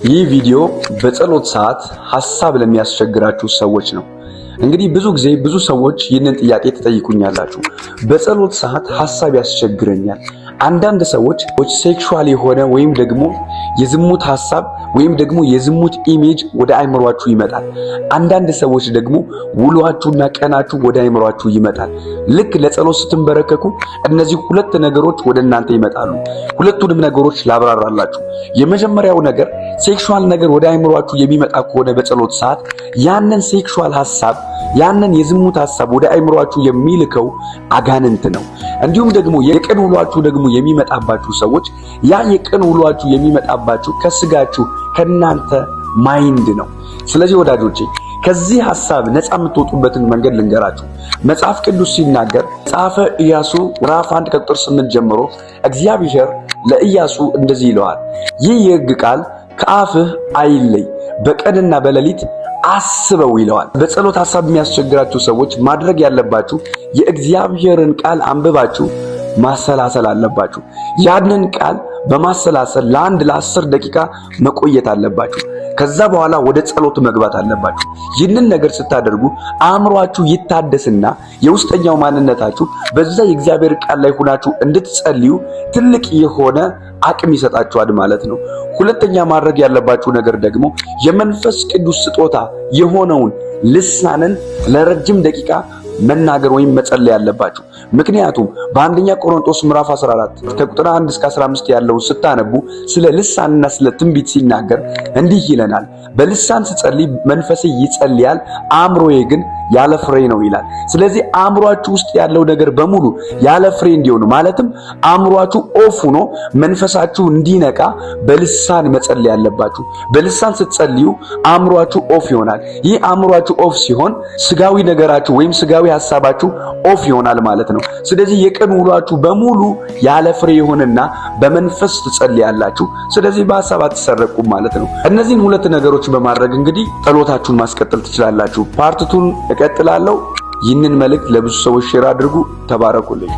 ይህ ቪዲዮ በጸሎት ሰዓት ሐሳብ ለሚያስቸግራችሁ ሰዎች ነው። እንግዲህ ብዙ ጊዜ ብዙ ሰዎች ይህንን ጥያቄ ትጠይቁኛላችሁ። በጸሎት ሰዓት ሐሳብ ያስቸግረኛል። አንዳንድ ሰዎች sexual የሆነ ወይም ደግሞ የዝሙት ሐሳብ ወይም ደግሞ የዝሙት image ወደ አይምሯችሁ ይመጣል። አንዳንድ ሰዎች ደግሞ ውሏችሁና ቀናችሁ ወደ አይምሯችሁ ይመጣል። ልክ ለጸሎት ስትንበረከኩ እነዚህ ሁለት ነገሮች ወደ እናንተ ይመጣሉ። ሁለቱንም ነገሮች ላብራራላችሁ። የመጀመሪያው ነገር sexual ነገር ወደ አይምሯችሁ የሚመጣ ከሆነ በጸሎት ሰዓት ያንን sexual ሐሳብ፣ ያንን የዝሙት ሐሳብ ወደ አይምሯችሁ የሚልከው አጋንንት ነው። እንዲሁም ደግሞ የቀን ውሏችሁ ደግሞ የሚመጣባችሁ ሰዎች ያ የቀን ውሏችሁ የሚመጣባችሁ ከስጋችሁ ከናንተ mind ነው። ስለዚህ ወዳጆቼ፣ ከዚህ ሐሳብ ነፃ የምትወጡበትን መንገድ ልንገራችሁ። መጽሐፍ ቅዱስ ሲናገር መጽሐፈ ኢያሱ ምዕራፍ 1 ከቁጥር 8 ጀምሮ እግዚአብሔር ለኢያሱ እንደዚህ ይለዋል፣ ይህ የሕግ ቃል ከአፍህ አይለይ፣ በቀንና በሌሊት አስበው ይለዋል። በጸሎት ሐሳብ የሚያስቸግራችሁ ሰዎች ማድረግ ያለባችሁ የእግዚአብሔርን ቃል አንብባችሁ ማሰላሰል አለባችሁ። ያንን ቃል በማሰላሰል ለ1 ለ10 ደቂቃ መቆየት አለባችሁ። ከዛ በኋላ ወደ ጸሎት መግባት አለባችሁ። ይህንን ነገር ስታደርጉ አእምሯችሁ ይታደስና የውስጠኛው ማንነታችሁ በዛ የእግዚአብሔር ቃል ላይ ሆናችሁ እንድትጸልዩ ትልቅ የሆነ አቅም ይሰጣችኋል ማለት ነው። ሁለተኛ ማድረግ ያለባችሁ ነገር ደግሞ የመንፈስ ቅዱስ ስጦታ የሆነውን ልሳንን ለረጅም ደቂቃ መናገር ወይም መጸለይ ያለባችሁ። ምክንያቱም በአንደኛ ቆሮንቶስ ምዕራፍ 14 ከቁጥር 1 እስከ 15 ያለውን ስታነቡ ስለ ልሳንና ስለ ትንቢት ሲናገር እንዲህ ይለናል። በልሳን ስጸልይ መንፈሴ ይጸልያል፣ አእምሮዬ ግን ያለ ፍሬ ነው ይላል። ስለዚህ አእምሯችሁ ውስጥ ያለው ነገር በሙሉ ያለ ፍሬ እንዲሆኑ፣ ማለትም አእምሯችሁ off ሆኖ መንፈሳችሁ እንዲነቃ በልሳን መጸለይ ያለባችሁ። በልሳን ስትጸልዩ አእምሯችሁ off ይሆናል። ይህ አእምሯችሁ off ሲሆን ስጋዊ ነገራችሁ ወይም ስጋዊ ሐሳባችሁ off ይሆናል ማለት ነው። ስለዚህ የቀን ውሏችሁ በሙሉ ያለ ፍሬ ይሆንና በመንፈስ ትጸልያላችሁ። ስለዚህ በሐሳብ አትሰረቁም ማለት ነው። እነዚህን ሁለት ነገሮች በማድረግ እንግዲህ ጸሎታችሁን ማስቀጠል ትችላላችሁ። Part 2ን እቀጥላለሁ። ይህንን መልእክት ለብዙ ሰዎች share አድርጉ። ተባረኩልኝ።